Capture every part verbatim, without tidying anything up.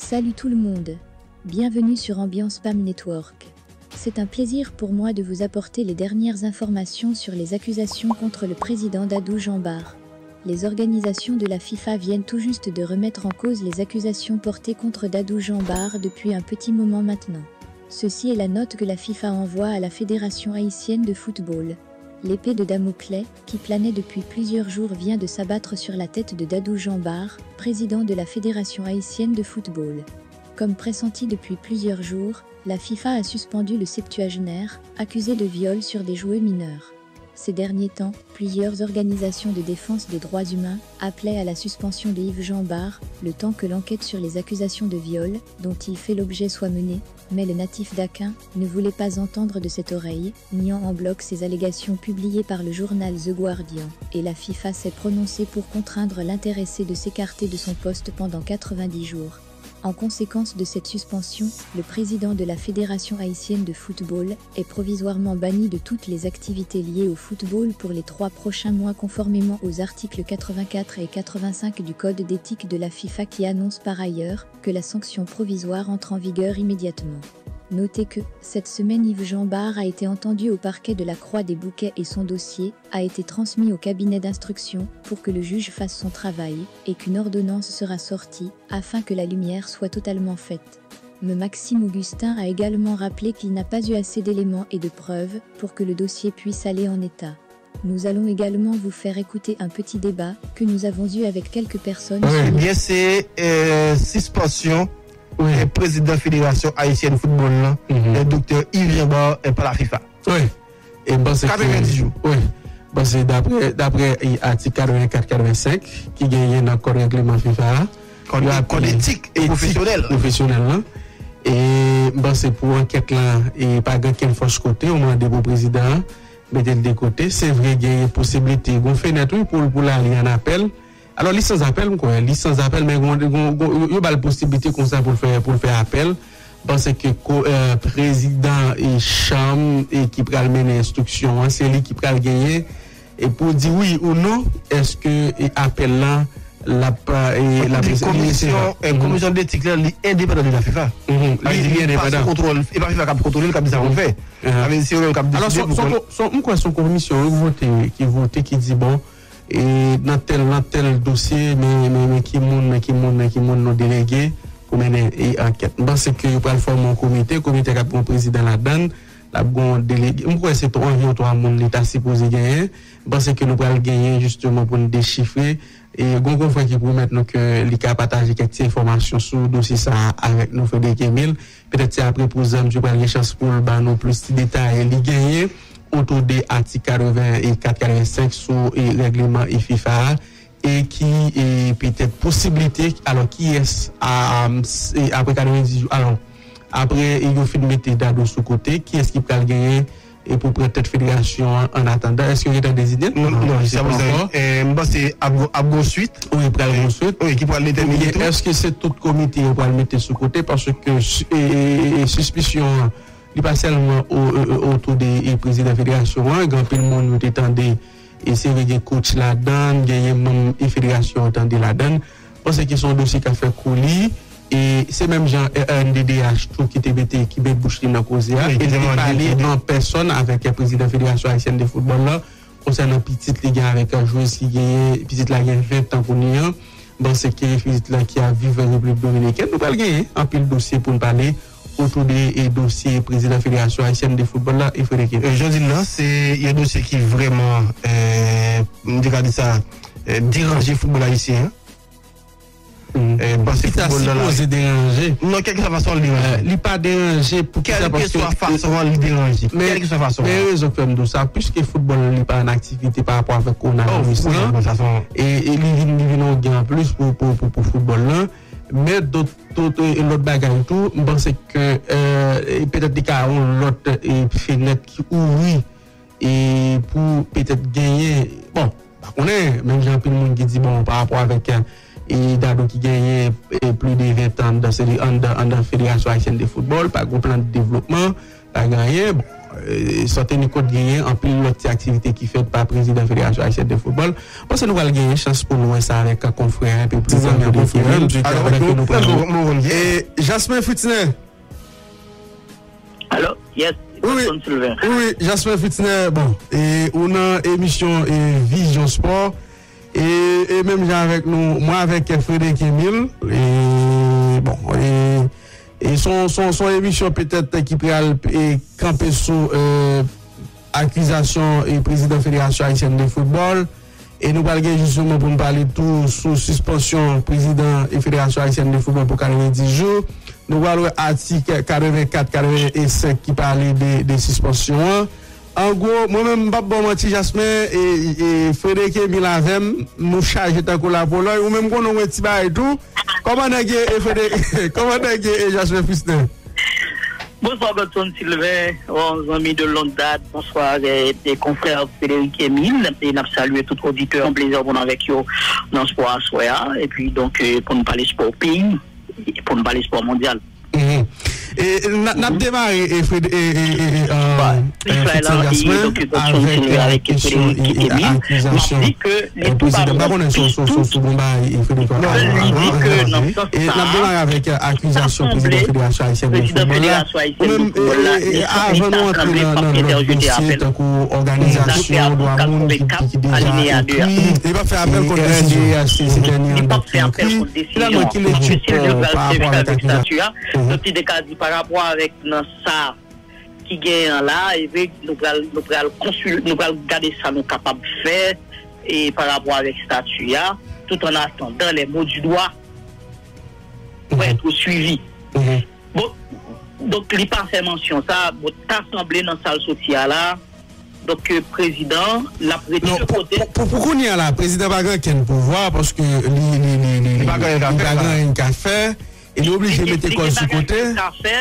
Salut tout le monde. Bienvenue sur Ambiance Pam Network. C'est un plaisir pour moi de vous apporter les dernières informations sur les accusations contre le président Dadou Jean Bart. Les organisations de la FIFA viennent tout juste de remettre en cause les accusations portées contre Dadou Jean Bart depuis un petit moment maintenant. Ceci est la note que la FIFA envoie à la Fédération haïtienne de football. L'épée de Damoclès, qui planait depuis plusieurs jours, vient de s'abattre sur la tête de Dadou Jean Bart, président de la Fédération haïtienne de football. Comme pressenti depuis plusieurs jours, la FIFA a suspendu le septuagénaire, accusé de viol sur des joueurs mineurs. Ces derniers temps, plusieurs organisations de défense des droits humains appelaient à la suspension de Yves Jean Bart, le temps que l'enquête sur les accusations de viol dont il fait l'objet soit menée, mais le natif d'Aquin ne voulait pas entendre de cette oreille, niant en bloc ces allégations publiées par le journal The Guardian, et la FIFA s'est prononcée pour contraindre l'intéressé de s'écarter de son poste pendant quatre-vingt-dix jours. En conséquence de cette suspension, le président de la Fédération haïtienne de football est provisoirement banni de toutes les activités liées au football pour les trois prochains mois, conformément aux articles quatre-vingt-quatre et quatre-vingt-cinq du Code d'éthique de la FIFA, qui annonce par ailleurs que la sanction provisoire entre en vigueur immédiatement. Notez que, cette semaine, Yves Jean Bart a été entendu au parquet de la Croix des Bouquets et son dossier a été transmis au cabinet d'instruction pour que le juge fasse son travail et qu'une ordonnance sera sortie afin que la lumière soit totalement faite. Mais Maxime Augustin a également rappelé qu'il n'a pas eu assez d'éléments et de preuves pour que le dossier puisse aller en état. Nous allons également vous faire écouter un petit débat que nous avons eu avec quelques personnes sur les Ebyen, se euh, sispansyon euh, prezidan Federasyon Ayisyèn Foutbòl lan, euh, Doktè Yves Jean Bart, euh, pa la FIFA. Wi. E m panse ke katrevenndis jou. Wi. M panse daprè daprè e, atik katrevenkat, katrevensenk ki genyen nan kòd règleman FIFA a, kòd, kòd etik e pwofesyonèl, pwofesyonèl lan. E m panse pou ankèt lan, e pa gen kenn fòs kote, ou mande pou prezidan an mete l de kote. Se vre, genyen posiblite, gon fenèt, wi, pou, pou l ale an apèl. Alò, li san apèl, m kwè, li san apèl, men gon, gon, gon, yo, yo ba l posiblite konsa pou l fè, pou l fè apèl. M panse ke ko, euh, prezidan e chanm e ki pral mennen enstriksyon an, se li ki pral genyen e pou di wi ou non, èske e apèl lan l ap, e l ap li resevwa. Komisyon, e komisyon detik la, li endepandan de la FIFA. Li, li endepandan. Li pa sou kontwòl, e pa FIFA k ap kontwole l, k ap di sa pou l fè. Sa vle di se yo menm k ap deside pou kont. Alò, se yon komisyon, wi, vote, ki vote, ki di, bon, e nan tèl, nan tèl dosye, men, men, men ki moun, men ki moun, men ki moun nou delege pou mennen e ankèt. M panse ke yo pral fòme yon komite, komite k ap gen yon prezidan ladan l, l ap gen yon delege. M kwè se twa, anviwon twa moun li ta sipoze genyen. M panse ke nou pral genyen jisteman pou n dechifre. E gon konfrè ki pwomèt nou ke li ka pataje kèk ti enfòmasyon sou dosye sa a avèk nou, Frederic Emile. Petèt se apre poz lan, misye pral gen chans pou l ban nou plis ti detay li genyen otou de atik katrevenkat, katrevensenk sou e règleman e FIFA a, e ki e petèt posiblite, alò, kiyès a, a, e apre katrevenndis jou, alò, apre e yo fin mete Dadou sou kote, kiyès ki pral genyen e pou pran tèt federasyon an, an atandan? Èske yo gentan deziyen? Non, non, jiska prezan, e, m panse ap gon, ap gon swit. Wi, pral gon swit. Wi, ki pral detèmine tou. Oubyen èske se tout komite yo pral mete sou kote? Paske si, e, e, e, sispisyon an, li pa sèlman o, e, e, otou de e prezidan federasyon an, gen anpil moun yo te tande, e se vre gen coach ladan, genyen manm e federasyon an tande ladan. Panse ke se yon dosye k ap fè kouli, e se menm jan R N D D H tou ki te mete, ki met bouch li nan koze a, e li te pale an pèsòn avèk prezidan Federasyon Ayisyèn de Foutbòl la, konsènan pitit li gen avèk jwez ki genyen, pitit la gen ven tan kounye a. M panse ke pitit la ki ap viv an Repiblik Dominikèn, nou pral genyen anpil dosye pou n pale otou de e dosye prezidan Federasyon Ayisyèn de Foutbòl la e Frederic Emile. E, jan w di l lan, se yon dosye ki vrèman, e, m te ka di sa, e, deranje foutbòl ayisyen an. E, paske foutbòl lan la, sipoze deranje. Non, kèlkeswa fason l deranje. E, li pa deranje pou kisa? Kèlkeswa fason an, li deranje. Kèlkeswa fason an. Men rezon k fè m di w sa, piske foutbòl li pa an aktivite pa rapò avèk kowonaviris lan, e, e li vin, li vin yon gen anplis pou, pou, pou, pou foutbòl lan. Men dòt, dòt, e, lòt bagay tou, m panse ke, e, e petèt li ka yon lòt, e, fenèt ki ouvri e pou petèt genyen, bon, pa konnen, menm jan anpil moun ki di, bon, pa rapò avèk, e, Dadou ki genyen, e, plis de ven tan anndan, se li anndan, anndan Federasyon Ayisyèn de Foutbòl, pa gon plan de devlopman, pa gen anyen, bon. E, san teni kont genyen anpil lòt ti aktivite ki fèt pa prezidan Federasyon Ayisyèn de Foutbòl. Panse nou pral genyen chans pou nou wè sa avèk konfrè epi prezan Frederic Emile, pandan ke nou pral. E, Jasmin Fritzner. Alo, yes, Godson Sylvain. Wi, wi, Jasmin Fritzner, bon, e, ou nan emisyon, e, Vizyon Spò, e, e menm jan avèk nou, mwen avèk Frederic Emile, e, bon, e, e son, son, son emisyon petèt ki pral, e, kanpe sou, e, akizasyon, e, prezidan Federasyon Ayisyèn de Foutbòl, e nou pral gen jis yon moman pou n pale tou sou sispansyon prezidan e Federasyon Ayisyèn de Foutbòl pou katrevenndis jou. Nou pral wè atik katrevenkat, katrevensenk ki pale de, de sispansyon an. An gwo, mwen menm, m p ap ba w manti, Jasmin, e, e Frederic Emile avè m, nou chaje tankou lapolòy. Ou menm konnen w gen ti bagay tou. Kòman nèg ye, e Frederic, kòman nèg ye, e Jasmin Fritzner? Bonswa, Godson Sylvain, yon zanmi de longue date. Bonswa, e, e konfrè Frederic Emile. E n ap salye tout oditè. Yon plezi pou n avèk yo nan spò aswè a. Epi, donk, e, pou n pale spò peyi, pou n pale spò mondyal. Mhm. E n a, n ap demare, e, Fred, e, e, e, e, e, Fritz Jasmin avèk, e, kesyon, e, e, akizasyon prezidan. M pa konnen si w, si w, si w, si w gon bagay, e, Frederic, avan, avan, avan, e n ap demare avèk, e, akizasyon prezidan Federasyon Ayisyèn de Foutbòl la. Ou menm, e, e, e, avan nou antre nan, nan lòt dosye, tankou òganizasyon dwa moun ki, ki, ki deja ekri, e, R D H, se, se dènye an dat ki ekri. Finalman, ki lekti pa rapò avèk akizasyon? Donk, li te ka di pa rapò avèk nan sa ki genyen an la, e vre, nou pral, nou pral konsil-, nou pral gade sa nou kapab fè, e pa rapò avèk stati a, tout an atandan les mots du droit pour être suivis. Bon, donk, li pa fè mansyon sa, bon, ta sanble nan sa l soti a la, donk, e, prezidan, l ap rete de kote. Non, pou, pou, pou, pou kounye a la, prezidan pa gen okenn pouvwa, paske li, li, li, li, li pa gen anyen l ka fè. E li oblije mete kò l sou kote. Li gen bagay li ka fè,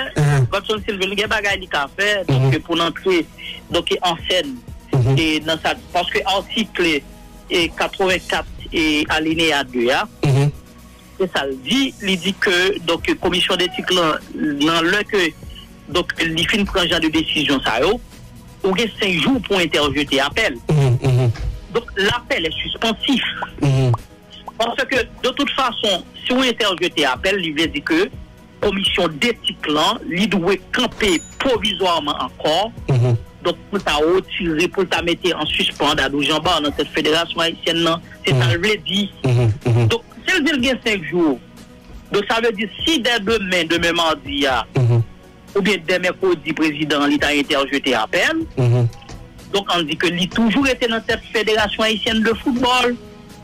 Godson Sylvain, li gen bagay li ka fè, donk, pou n antre, donk, an sèn, e nan sa, paske atik, e, katrevenkat, e alineya de a, se sa l di, li di ke, donk, komisyon detik lan, nan lè ke, donk, li fin pran jan de desizyon sa yo, ou gen senk jou pou entèjete apèl. Donk, lapèl è sispansif. Paske, de tout fason, si w entèjete apèl, li vle di ke komisyon detik lan, li dwe kanpe pwovizwaman ankò. Donk, pou l ta retire, pou l ta mete an sispan Dadou Jean Bart nan tèt Federasyon Ayisyèn nan. Se sa l vle di. Donk, si l di l gen senk jou, donk, sa vle di, si dè demen, demen madi a, oubyen dè mèkredi, prezidan an, li ta entèjete apèl. Donk, ann di ke li toujou rete nan tèt Federasyon Ayisyèn de Foutbòl.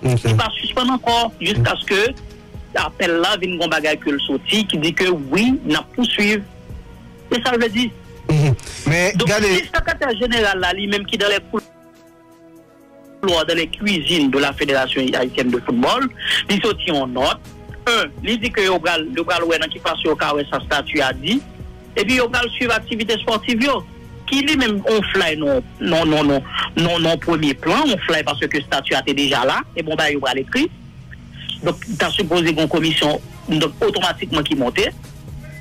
Li pa sispann ankò, jiskaske apèl la vin gon bagay ke l soti, ki di ke wi, n ap pouswiv. Se sa l vle di. Men, donk, gade, si sekretè jeneral la, li menm ki dans les couloirs, dans les cuisines de la Fédération Haïtienne de Football, li soti yon nòt. En, li di ke yo pral, yo pral wè nan ki fason yo ka wè sa stati a di. Epi yo pral swiv aktivite spòtiv yo. Ki li menm yon flay non, non, non, non, non, non premye plan, yon flay paske stati a te deja la, e bon bagay yo pral ekri. Donk, ta sipoze gen yon komisyon, donk, otomatikman ki monte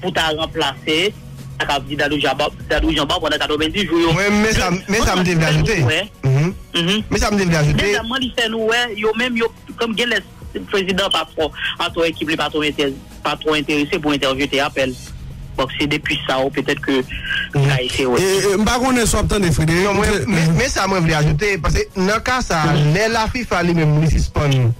pou ta ranplase, sa k ap di Dadou Jean Bart, Dadou Jean Bart pandan katrevenndis jou yo. Mwen, men sa, men sa m te vle ajoute. Men sa m te vle ajoute. Dezamman, li fè nou wè, yo menm, yo, kòm gen lè prezidan pa twò, atò ekip li pa twò enterese, pa twò enterese pou entèjete apèl. Bon, se depi sa, ou petèt ke sa eseye wè. E, e, m pa konnen si w ap tande, Frederic. Non, mwen, men, men sa mwen vle ajoute, paske nan ka sa, lè la fifa li menm li sispann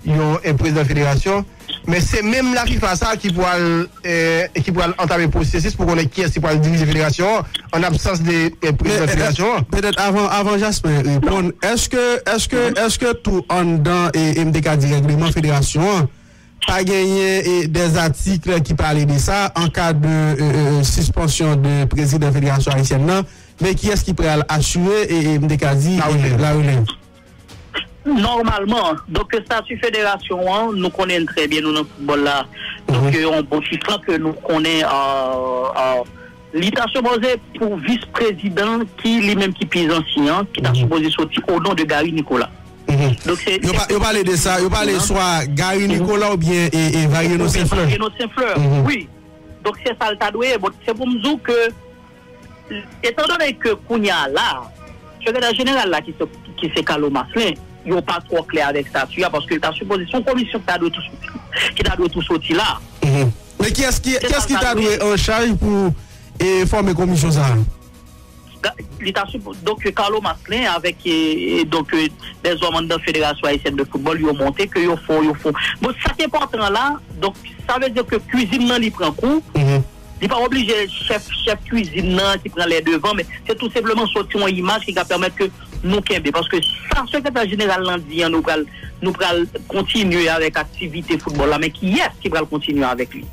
yon, e, prezidan federasyon, men se menm la fifa sa ki pral, e, ki pral antame pwosesis pou konnen kiyès ki pral dirije federasyon an, an absans de, e, prezidan federasyon an. Petèt avan, avan Jasmin reponn, èske, èske, èske tou anndan, e, e m te ka di règleman federasyon an, pa genyen, e, des articles ki pale de sa an ka de, e, e, e, sispansyon de prezidan federasyon ayisyèn nan, men kiyès ki pral asire, e, e, m te ka di, e, la relèv? Nòmalman, donk, estati federasyon an, nou konnen l trè byen, nou nan foutbòl la. Donk, yon bon ti tan ke nou konnen, euh, euh, li ta sipoze pou vis prezidan ki li menm ki pi zansyen an, ki ta sipoze soti o non de Gary Nicolas. Donk, se, yo, se pa, yo pale de sa, yo pale swa Gary Nicolas oubyen, e, e, Variano Saint-Fleur. Variano Saint-Fleur, wi. Donk, se sa l ta dwe ye. Bon, se pou m di w ke Etandone ke kounye a la, sekretè jeneral la ki se, ki se Carlo Marcelin, yo pa twò klè avèk estati a, paske l ta sipoze, se yon komisyon ki ta dwe tou soti, ki ta dwe tou soti la. Men kiyès ki, kiyès ki ta dwe an chaj pou e, fòme komisyon sa a? Li ta sipo, donk, Carlo Marcelin avèk e, e, donk, e, dèzòm anndan Federasyon Ayisyèn de Foutbòl, yo monte ke yo fò, yo fò. Bon, sa ki enpòtan la, donk, sa vle di ke kwizin nan li pran kou. Li pa oblije chèf, chèf kwizin nan ki pran lè devan, men se tou senpleman soti yon imaj ki ka pèmèt ke nou kenbe. Paske sa sekretè jeneral lan di an, nou pral, nou pral kontinye avèk aktivite foutbòl la, men kiyès ki pral kontinye avèk li?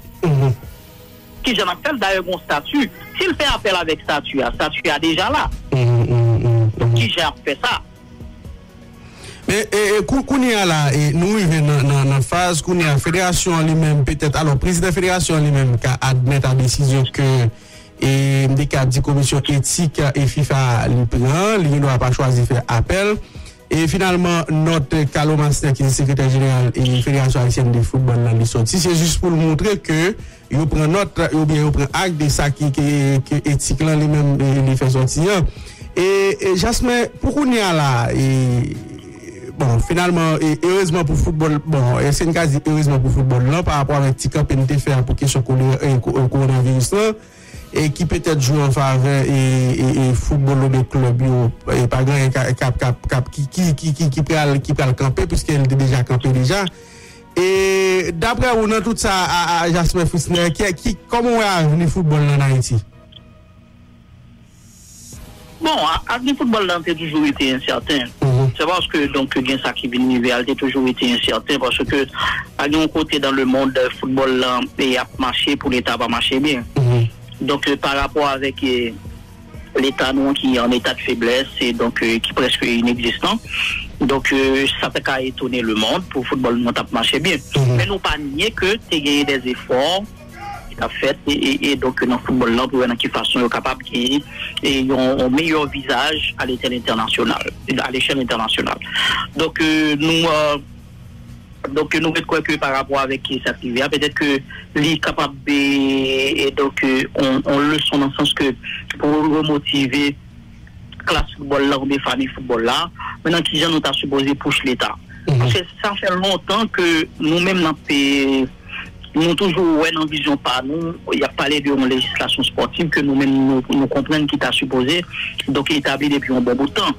Kijan n ap fè l? Dayè, gen yon estati. Si l fè apèl avèk estati a, estati a deja la. Kijan ap fè sa? Men e, e, kou, kounye a la, e, nou rive nan, nan, nan faz kounye a, federasyon an li menm, petèt, alò, prezidan federasyon an li menm ka admèt a desizyon ke, e, m te ka di komisyon etik e fifa li pran, li gen dwa pa chwazi fè apèl. E finalman, nòt Carlo Marcelin, ki se sekretè jeneral e Federasyon Ayisyèn de Foutbòl lan, li soti. Se jis pou l montre ke yo pran nòt, oubyen yo pran ak de sa ki, ke, ke etik lan li menm, e, li fè sòti an. E, e Jasmin, pou kounye a la, e, bon, finalman, e, erezman pou foutbòl, bon, e, se n ka di erezman pou foutbòl lan, pa rapò avèk ti kanpe n te fè a pou kesyon kolera, e, ko-, e, kowonaviris lan, e ki petèt jwe an favè e, e, e foutbòl oubyen klèb yo, e pa gen anyen k ap, k ap, k ap, k ap, ki, ki, ki, ki, ki pral, ki pral kanpe, piske l te deja kanpe deja. E daprè ou, nan tout sa a, a Jasmin Fritzner, ki, ki, kòman w wè avni foutbòl lan an Ayiti? Bon, a, avni foutbòl lan te toujou rete ensèten. Se paske, donk, gen sa ki vin rive a, l te toujou rete ensèten, paske pa gen yon kote dans le monde foutbòl lan e ap mache pou leta pa mache byen. Donk, e, pa rapò avèk, e, leta nou an ki an eta de feblès, e donk, e, ki prèske inegzistan. Donk, e, sa te ka etone lemonn pou foutbòl nou an t ap mache byen. Men nou pa nye ke te genyen dèzefò ki t ap fèt, e, e, e donk, nan foutbòl lan, pou wè nan ki fason yo kapab genyen, e, yon, yon meyè vizaj a letèl entènasyonal, a lechèl entènasyonal. Donk, e, nou, e, Donk, nou ret kwè ke pa rapò avèk sa k rive a, petèt ke li kapab, e, e donk, e, on, on leson nan sans ke pou remotive klas foutbòl la oubyen fanmi foutbòl la, men nan kijan nou ta sipoze pous leta. Paske sa fè lontan ke nou menm n ap, e, nou toujou wè nan vizyon pa nou, y ap pale de yon lejislasyon spòtiv ke nou menm nou, nou konprann ki ta sipoze, donk, etabli depi yon bon bout tan.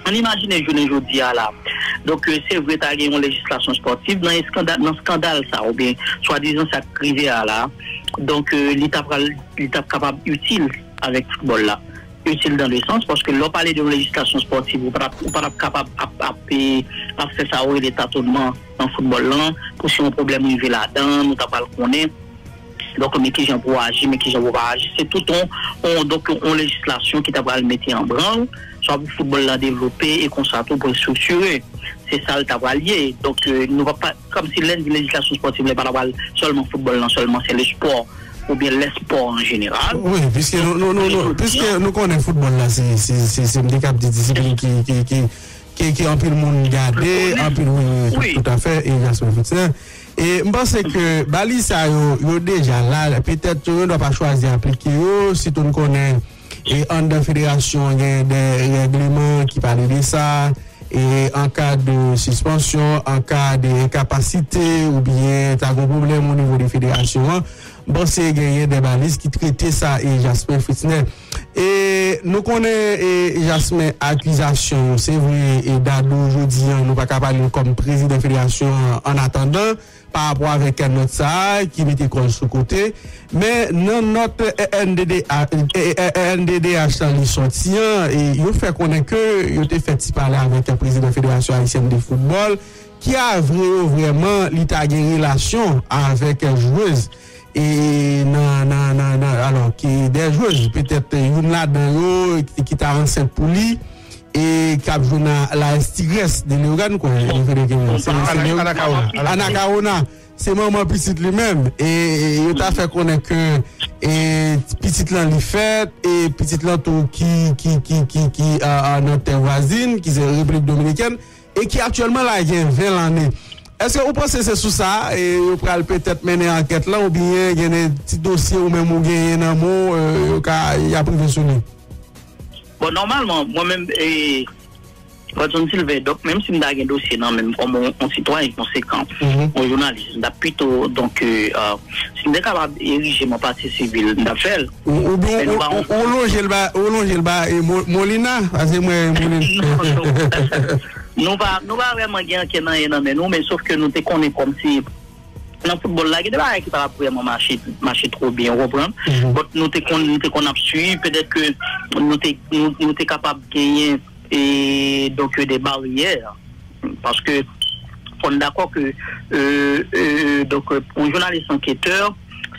Ann imajine jounen jodi a la. Donk, e, se vre ta gen yon lejislasyon spòtiv nan eskandal, nan eskandal sa, oubyen swadizan sa k rive a la. Donk, e, li ta pral, li t ap kapab itil avèk foutbòl la. Itil dans le sens, paske lè w pale de yon lejislasyon spòtiv, ou pa t ap, ou pa t ap kapab ap, ap, e, ap fè sa yo rele tatonman nan foutbòl lan, pou si yon pwoblèm rive ladan, nou ta pral konnen. Donk, men kijan pou w aji, men kijan pou w pa aji. Se tout on, on, donk, on lejislasyon ki ta pral mete an branl, swa pou foutbòl la devlope e konsa tou pou l estriktire. Se sa l ta pral ye. Donk, e, nou pa, pa, kòmsi lè n di lejislasyon spòtiv la, e pa ta pral sèlman foutbòl lan sèlman, se le spò oubyen lè spò an jeneral. Wi, piske nou, nou, nou, nou, piske nou konnen foutbòl la, se, se, se, se m te kab di disiplin ki, ki, ki, ke, ke anpil moun gade, anpil, wi, wi, wi, tout, tout à fait, e Jasmin Fritz. E m panse ke baliz sa yo, yo deja la, petèt yo dwa pa chwazi aplike yo, sitou n konnen, e anndan federasyon an gen de règleman ki pale de sa, e an ka de sispansyon, an ka de enkapasite, oubyen ta gon pwoblèm o nivo de federasyon an, m panse genyen de baliz ki trete sa, e Jasmin Fritz. E nou konnen, e Jasmin, akizasyon yo, se vre, e Dadou jodi an, nou pa ka pale l kòm prezidan federasyon an, an atandan, pa rapò avèk nòt sa a, ki mete kò l sou kote, men nan nòt, e, N D D A, e, e, N D D H lan li sòti an, e yo fè konnen ke yo te fè ti pale avèk prezidan Federasyon Ayisyèn de Foutbòl, ki a vre yo vrèman li ta gen relasyon avèk jwez e nan, nan, nan, nan, alò, ki de jwez, petèt youn ladan yo ki, ki ta ansent pou li, e k ap jwe nan la S Tigresse de Leyogàn, kwè, se, se Ana Kaona. Ana Kaona, se manman pitit li menm. E, e yo ta fè konnen ke, e pitit lan li fèt, e pitit lan tou ki, ki, ki, ki, ki, a, a, nan tè vwazin, ki se Repiblik Dominikèn, e ki aktyèlman la gen ven lane. Èske ou panse se sou sa e yo pral petèt mennen ankèt lan, oubyen gen de ti dosye ou menm ou genyen nan men w, e, yo ka, y ap rive sou li? Bon, nòmalman, mwen menm, e, Godson Sylvain, donk, menm si m ta gen dosye nan men m kòm yon, yon sitwayen konsekan, yon jounalis, m t ap pito, donk, e, e, si m te kapab erije m an pati sivil, m t ap fè l. Ou, oubyen ou, ou, ou lonje l ba, ou lonje l ba, e, Mo-, Molina, paske mwen, Molina. Non, non. Nou pa, nou pa vrèman gen ankenn anyen nan men nou, men sòf ke nou te konnen kòmsi nan foutbòl la, gen de bagay ki pa t ap vrèman mache, mache twò byen, ou konprann? But nou te konn, nou te konn ap swiv, petèt ke nou te, nou, nou te kapab genyen, e, donk, de baryè. Paske fò n dakò ke, e, e, donk, yon jounalis anketè,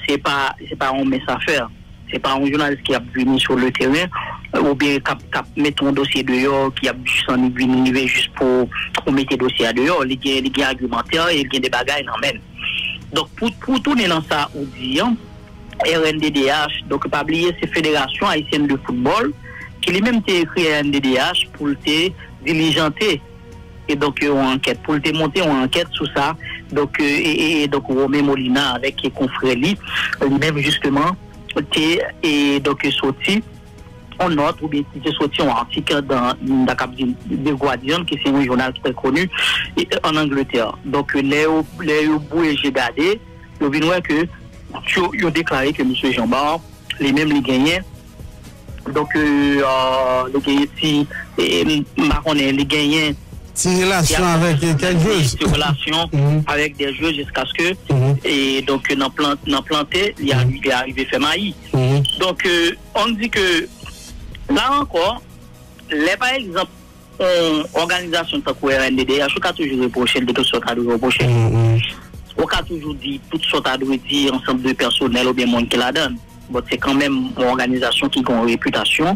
se pa, se pa yon mens afè. Se pa yon jounalis ki ap vini sou le teren, oubyen k ap, k ap mete yon dosye deyò, ki ap jis annik vin rive jis pou, pou mete dosye a deyò. Li gen, li gen agimantè e li gen de bagay nan men l. Donk, pou, pou tounen nan sa ou di an, R N D D H, donk, pa bliye, se Fédération Haïtienne de Football, ki li menm te ekri R N D D H pou l te dilijante, e donk, yon ankèt, pou l te monte yon ankèt sou sa. Donk, e, e, e, e donk, Romain Molina avèk konfrè li, li menm, jisteman, te, e, donk, soti yon nòt oubyen ki te soti yon atik nan, nan kap di The Guardian, ki se yon jounal trè koni, e, ann Angletè. Donk, lè yo, lè yo bouye je gade, yo vin wè ke yo, yo deklare ke mesye Jean Bart, li menm, li genyen, donk, e, e, li genyen ti, e, m pa konnen, li genyen ti relasyon avèk, e, kèk jwèz. Ti relasyon avèk de jwèz jiskaske, e, donk, nan plan, nan plante, li a, li arive fè mayi. Donk, e, ann di ke, la ankò, lè, pa egzanp, yon òganizasyon tankou R N D D H, ou ka toujou repwoche l de tout sa w ta dwe repwoche l. Ou ka toujou di tout sa w ta dwe di, ansanm de pèsonèl oubyen moun ki ladan l. Bon, se kanmenm yon òganizasyon ki gen yon repitasyon,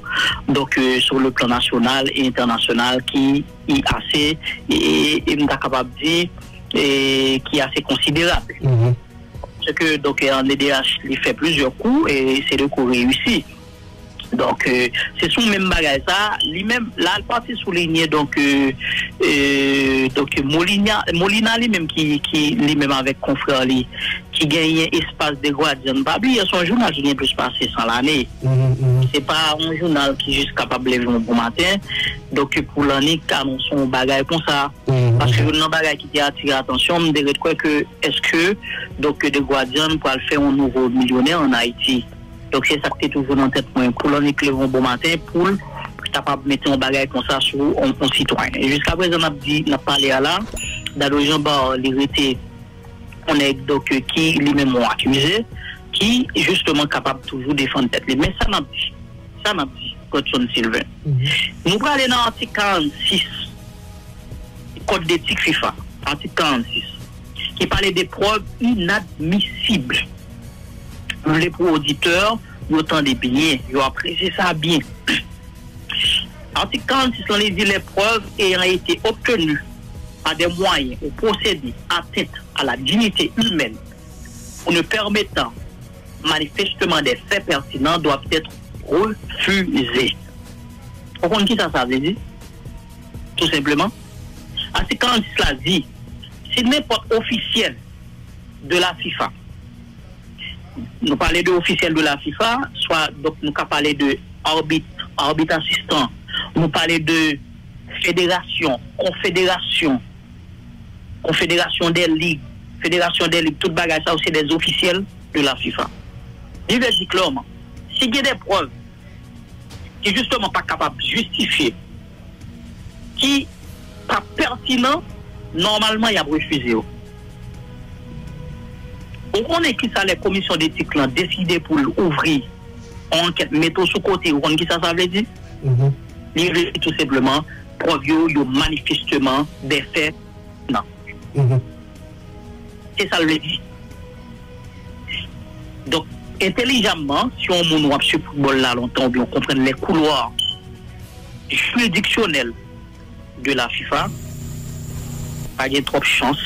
donk, e, sou le plan nasyonal e entènasyonal ki, ki ase, e, e, e m ta kapab di, e, ki ase konsiderab. Paske, donk, R N D D H, li fè plizyè kou, e se de kou reyisi. Donk, e, se sou menm bagay sa, li menm, la, l pati soulinye, donk, e, e, donk, Molina, Molina li menm ki, ki, li menm avèk konfrè li, ki genyen espas The Guardian. Pa bliye, se yon jounal ki gen plis pase san lane. Se pa yon jounal ki jis kapab leve yon bon maten, donk, pou l annik anonse yon bagay konsa. Paske youn nan bagay ki te atire atansyon m, m te ret kwè ke èske, donk, The Guardian pral fè yon nouvo milyonè ann Ayiti. Donk, se sa k te toujou nan tèt mwen, pou l annik leve yon bon maten, pou l kapab mete yon bagay konsa sou yon, yon sitwayen. E jiskaprezan, n ap di, n ap pale a la, Dadou Jean Bart, li rete yon nèg, donk, ki li menm yon akize, ki, jisteman, kapab toujou defann tèt li. Men sa n ap di, sa n ap di, Godson Sylvain. Nou prale nan atik karannsis Kòd detik fifa, atik karannsis, ki pale de prèv inadmisib. M vle pou oditè yo tande byen, yo apresye sa byen. Atik karannsis lan, li di, les preuves ayant été obtenues par des moyens ou procédés atteinte à la dignité humaine ou ne permettant manifestement des faits pertinents doivent être refusées. Ou konn ki sa sa vle di? Tou senpleman, atik karannsis la di, si nenpòt ofisyèl de la fifa, nou pale de ofisyèl de la fifa, swa, donk, nou ka pale de arbit, arbit asistan, nou pale de federasyon, konfederasyon, konfederasyon de lig, federasyon de lig, tout bagay sa yo se de ofisyèl de la fifa. Li vle di klèman, si gen de prèv ki jisteman pa kapab jistifye, ki pa pètinan, nòmalman, y ap refize yo. Ou konnen kisa lè komisyon detik lan deside pou l ouvri yon ankèt, mete w sou kote, ou konn kisa sa vle di? Li vle di tou senpleman, prèv yo, yo manifesteman de fè nan. Se sa l vle di. Donk, entelijamman, si yon moun w ap swiv foutbòl la lontan oubyen w konprann les couloirs juridictionnels de la fifa, pa gen twòp chans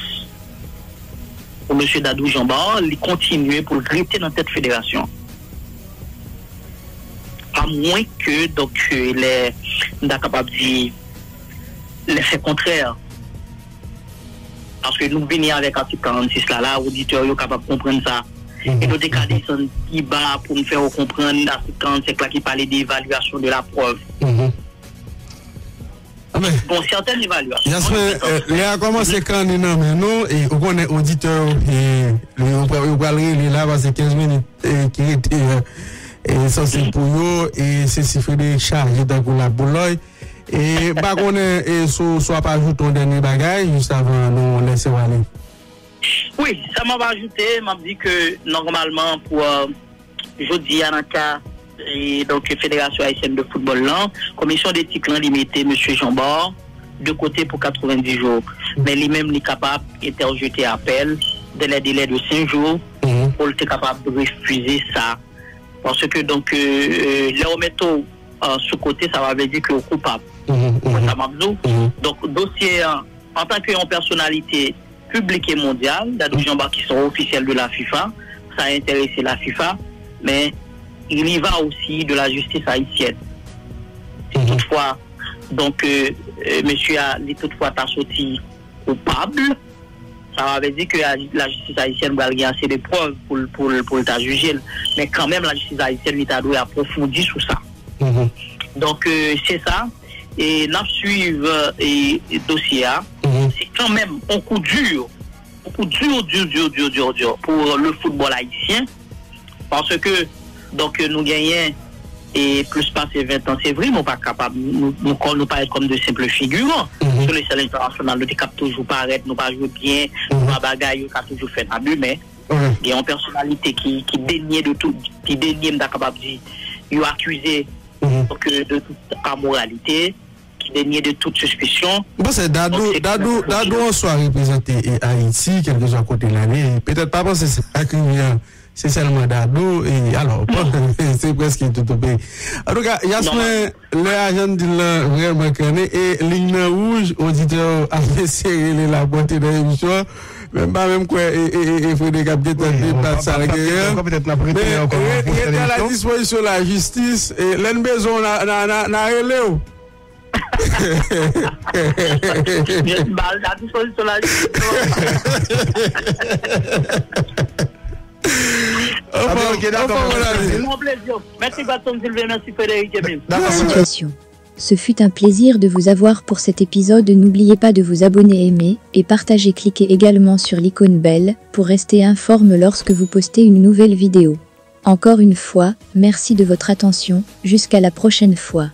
pou mesye Dadou Jean Bart, li kontinye pou l rete nan tèt federasyon. Amwen ke, donk, lè, m ta kapab di, lè fè kontrè, Paske nou vini avèk atik karannsis la, la, oditè yo kapab konprann sa. E nou te ka desann pi ba pou n fè yo konprann atik karannsenk la ki pale de evalyasyon de la prèv. Bon, sèten evalyasyon. Jasmin, lè a kòmanse kanni nan men nou, e ou konnen oditè yo, e, yo pral rele la, paske kenz minit, e, ki rete, e, e, sanse pou yo, e se si Frederic chaje tankou laboulòy. E m pa konnen, e, si w, si w ap ajoute yon dènye bagay, jis avan nou lese w ale. Wi, sa m ap ajoute, m ap di ke nòmalman pou, e, jodi a nan ka, e, donk, Federasyon Ayisyèn de Foutbòl lan, Komisyon Detik lan, li mete mesye Jean Bart de kote pou katrevenndis jou. Men li menm, li kapab entèjete apèl dèlè delè de senk jou pou l te kapab refize sa. Paske, donk, e, e, lè w mete w, e, sou kote, sa va vle di ke w koupab. Mwen, sa m ap di w. Donk, dosye an, antanke yon pèsonalite piblik e mondyal, Dadou Jean Bart ki se yon ofisyèl de la fifa, sa enterese la fifa, men il y va aussi de la justice haïtienne. Si toutfwa, donk, e, e, mesye a, li toutfwa ta soti koupab, sa va vle di ke la, lajistis ayisyèn pral gen ase de prèv pou l, pou l, pou l ta jije l. Men kanmenm, lajistis ayisyèn, li ta dwe apwofondi sou sa. Donk, e, se sa. E n ap swiv, e, dosye a. Se kanmenm yon kou di, yon kou di, di, di, di, di, di pou le football ayisyen. Paske, donk, nou genyen, e, plis pase ven tan, se vre, nou pa kapab, nou, nou, kò-, nou parèt kòm de senp figiran sou lesèl entènasyonal, nou te kab toujou parèt, nou pa jwe byen, nou pa bagay, yo ka toujou fè n abi, men gen yon pèsonalite ki, ki denye de tout, ki denye, m ta kapab di, yo akize, donk, de tout amoralite, ki denye de tout sispisyon. M panse Dadou, Dadou, Dadou an swa reprezante, e, Ayiti, kèlkeswa kote l ale. Petèt pa panse sa ak rivyè, se sèlman Dadou, e alò, se prèske tout yon peyi. Antouka, Yasmin, lè a jan n di l lan vrèman kanni, e liy nan wouj, oditè yo ap eseye rele l ap monte nan emisyon an. Men m pa menm kwè, e, e, e, e Frederic ap gentan debat sa l genyen. Men, re-, rete a la dispozisyon lajistis, e lè n bezwen w, n a, n a, n a, n a rele w. Bal a dispozisyon lajistis. Anfòm, anfòm, mon ami. Yon plezi. Mèsi, Godson Sylvain. Mèsi, Frédéric Emile. Dakò. Situation. Ce fut un plaisir de vous avoir pour cet épisode. N'oubliez pas de vous abonner, aimer et partager. Cliquez également sur l'icône bell pour rester informé lorsque vous postez une nouvelle vidéo. Encore une fois, merci de votre attention, jusqu'à la prochaine fois.